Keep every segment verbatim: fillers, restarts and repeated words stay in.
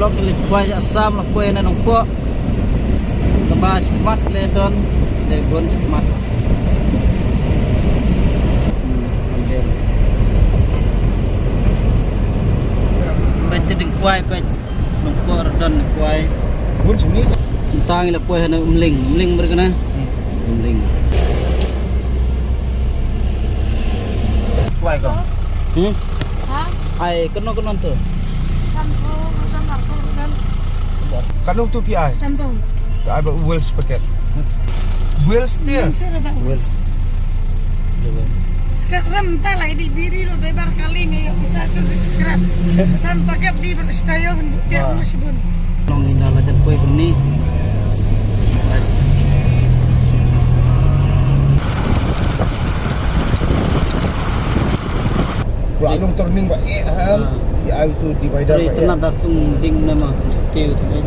Lok leit khwai Assam la poi na Nongpoh. Kaba shikmat le don le gon shikmat. Hmm, mandem. Peit te ding khwai peit. Nongpoh don khwai. Gon sini. Tang la poi na Umling, Umling berkena. Hmm. Umling. Khwai kong. Hmm? Ha? Ai, kano kano tu? Sanpong, ada marko kan. Kano tu pi ai? Sanpong. Tu ai ba Wells paket. Wells dia. Wells. Sekarang tak lah di biri lo doi bar kali ni yo bisa sudah sekarang. San paket di berstayo dia. Nong inda la jan poi bun ni. Wa long turning ba eh ham. Ah. Di ai tu divider. Teri ba, eh. Tena datung ding nama tu steel tu, eh.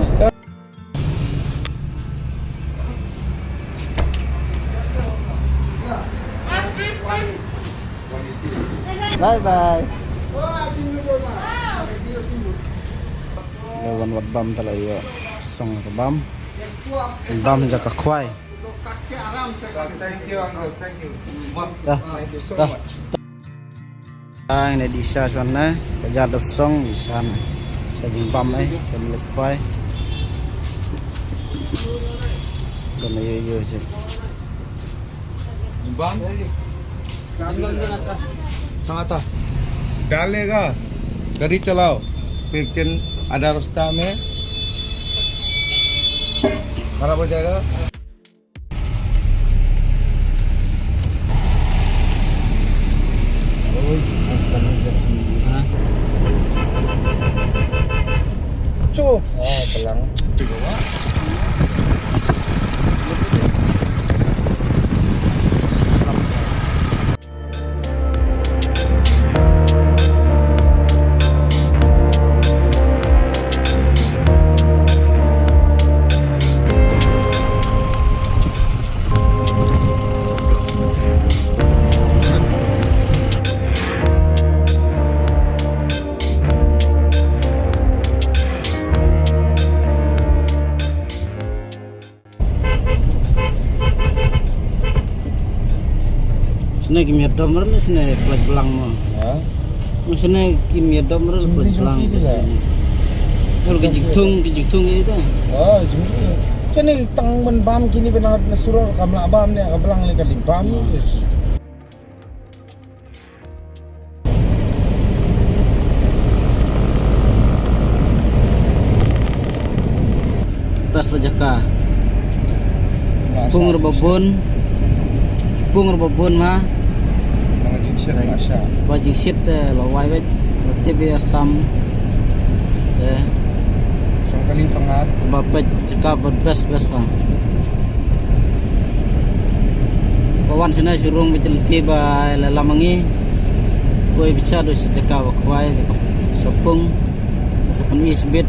Bye bye. Wan wat bam tala yo. Song ka bam. Bam ja ka khwai. Thank you, uncle. Thank you. Thank you so much. Ai ne di sha shan ne, ka ja dok song di sha ne. Sha jing bam ai, sha jing lek pai. Ka ne yo yo je. Bam. Kang ata. Dal lega. Gari chalao. Lekin ada rasta mein. Kharab ho jayega. Cukup. Ah, pelang. Sne kim ïa dom re, sne plek blang mo. Ha? Sne kim ïa dom re, plek blang. Ur ke jingthung, ke jingthung ïa ita. Ha, jingthung. Kene tang ban bam kini bana na surok kam la bam ne ka blang ne ka lim bam. Best ba jaka. Pung re ba bun. Pung re ba bun ma. Ba jingshit te lo wai wet. Lo tip ïa sam. Te. Song kali pangan. Ba peit jaka ba best best ba. Ba wan shane shu rung beit lynti ba la lam ma ngi. Poi beit sha dei shi jaka ba khwai, jaka shopung. Sa pyn-i shibit.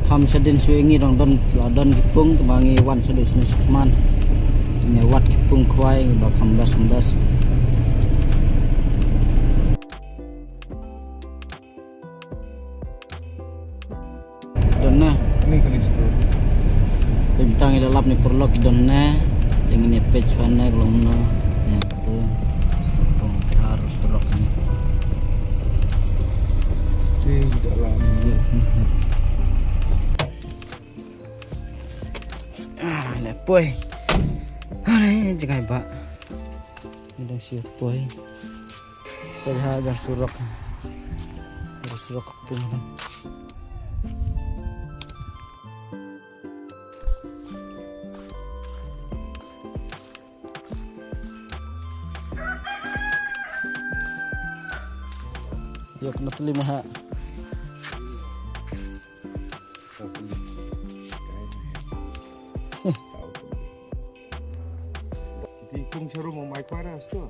Kham shadien shu ngi dang don, la don ki pung, te ba ngi wan sha dei shane shi khman. Ngi wat ki pung khwai ba kham best, kham best. Don na. Ni ka listu. Te bintang ila lap ni paralok ki don na. Yang ni page fan na kalau na. Yang tu. Pung harus rock ni. Ti dalam. Ah, le poi. Are jangai ba. Ni dang shu poi. Poi ha jang surok. Jang surok pung. Yok na tuli maha. Ti kung sharum mai kwara sto.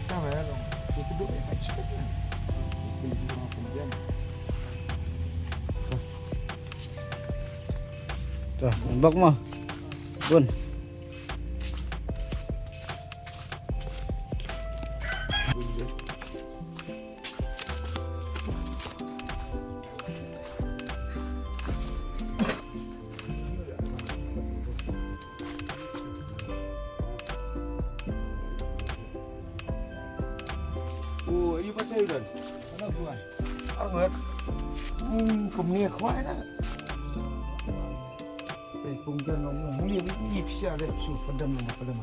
Ta ba ya long. Ti kudu ai pach pach na. Ti kudu ma pun jam. Tuh, bok mo. Bun. Pachai dan. Arngat. Hmm, kumne khwai na. Pei pung jan long long. Muli ni pisa de su padam long padam.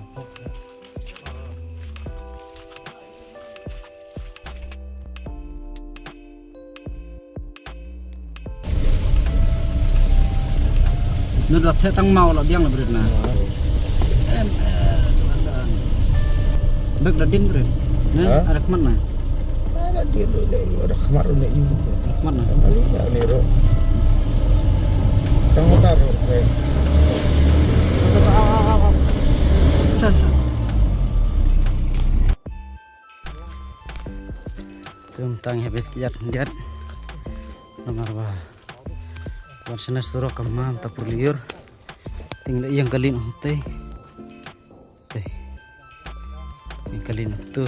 Na da the tang mau la biang la brit na. Em, eh, bek da din brit. Ne? Ha? Ada kemat na. Ada din ru le, ada kemat ru le. Ada kemat na. Balik ya ni ru. Tang mutar ru. Sa sa. Tum tang ya bet yat yat. Namar ba wan sna surok ka mam ta pur liur. Ting le ïang kalin ong tei. Tei. Ïang kalin ong tu.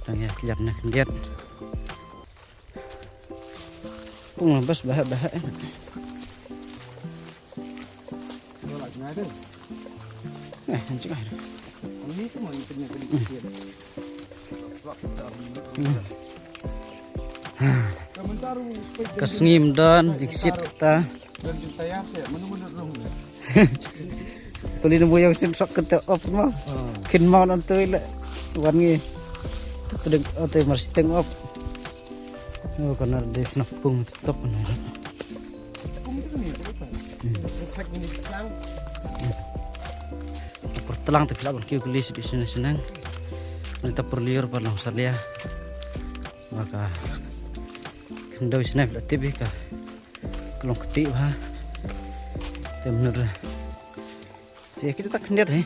Tang ïa kjat na kjat. Pung bas bah bah. Eh, anjing ai. Ka sngi ym don jingsiat kata. Puli na buyong sin sok kata op mo. Kin mau nan tu ila. Wan ngi. Tu pedeng ote mar siteng op. Oh, kana de sna pung top na. Por tlang te pila ban kiu kuli sidi sina sinang. Ni ta por liur par long salia. Maka kendau sina pila tibi ka. Ka long keti ba. Te menur. Te kita tak kendiat he.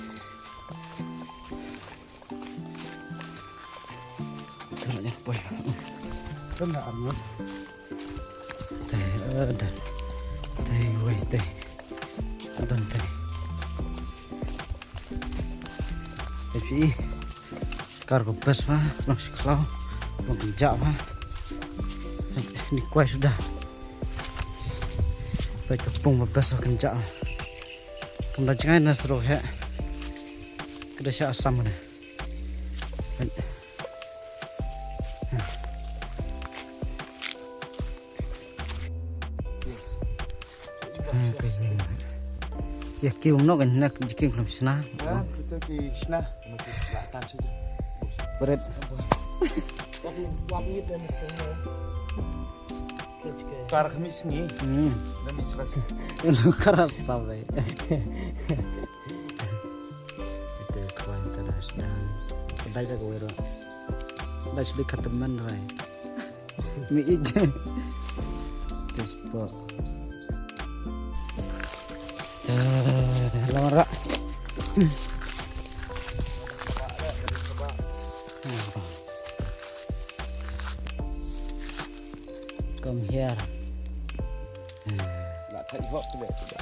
Tengah yang poi. Tengah arngut. Tei, eh, dan. Tei, wei, tei. Aban tei. Tapi kar ko bas ma, lang si klau, lang kenjak ma. Ni kuai sudah. Pai tepung bas ma kenjak ma. Kam da jngai na sero he. Kada sha Assam ne. Ha, ka ïing. Ïa ki um nok na jiking klum sna. Ha, kita ki sna. Mati latan saja. Berat. Kar kami sngi. Hmm. Kami suka sngi. Lu karar sabai. Ito, kuan ta da sdang. Kedai da kawero. Kedai sbi kataman rai. Mi ije. Tes po. Lamara. Come here. Lah thait hok tu deh, tu deh.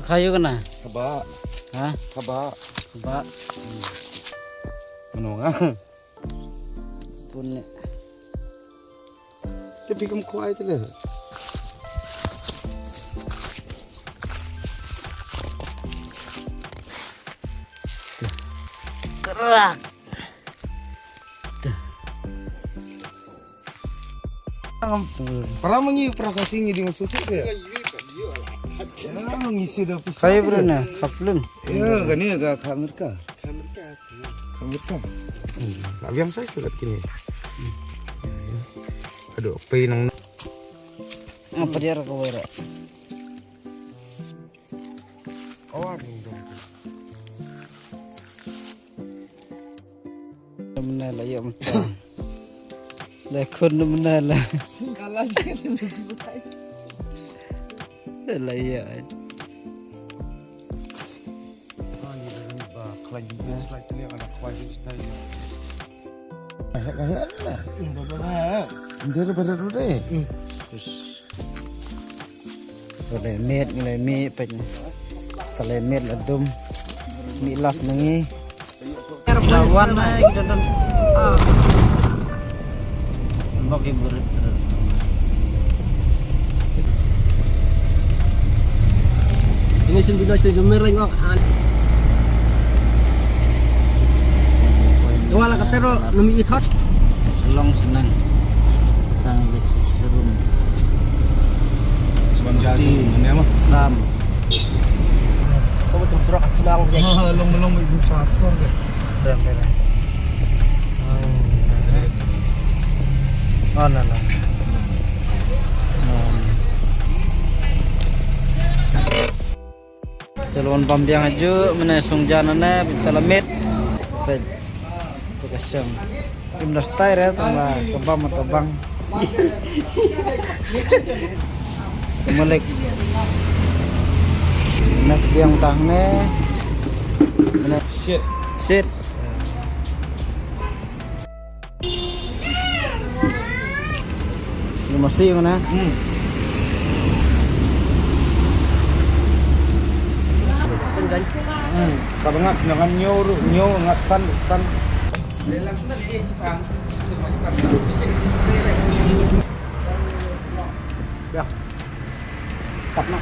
Khayu kana? Khaba. Ha? Khaba. Khaba. Menonga. Pun ni. Tapi kamu kuai tu deh. Kerak. Para mangi, para kasih ngi di masuk tu ya. Ya, mangi sih dah pisah. Kayu bro na, kaplun. Ya, kani ka Amerika. Ka Amerika. Ka Amerika. Abiang saya surat kini. Aduh, apa yang nang. Apa dia ka wera? Mena la ïa mta. La khun mena la. Kala je nuksa. La ïa. Ndere bere rude. Tale met ngi le mi pek. Tale met la dum. Mi las nangi. Lawan na kita don. Bagi berit. Ini sin binas tu jumer lengok. Tuala katero nami ithot. Long shnang. Tang le surum. Sebab jago, mana apa? Sam. Sama tu surat kacang dia. Ah, long, long, ibu safar ke? Dah, dah, dah. Oh, no, no. Te la wan bam biang ha ju, mynne song jan ne, bita la miet. Peit. Tu ka shong. Kim da style re, tang ba ka bam ta bang. Malik. Nas biang tang ne. Mynne. Shit. Shit. Ni masih mana? Hmm. Hmm. Ka bangat dengan nyo, nyo ngat kan, kan. Ya. Tap na.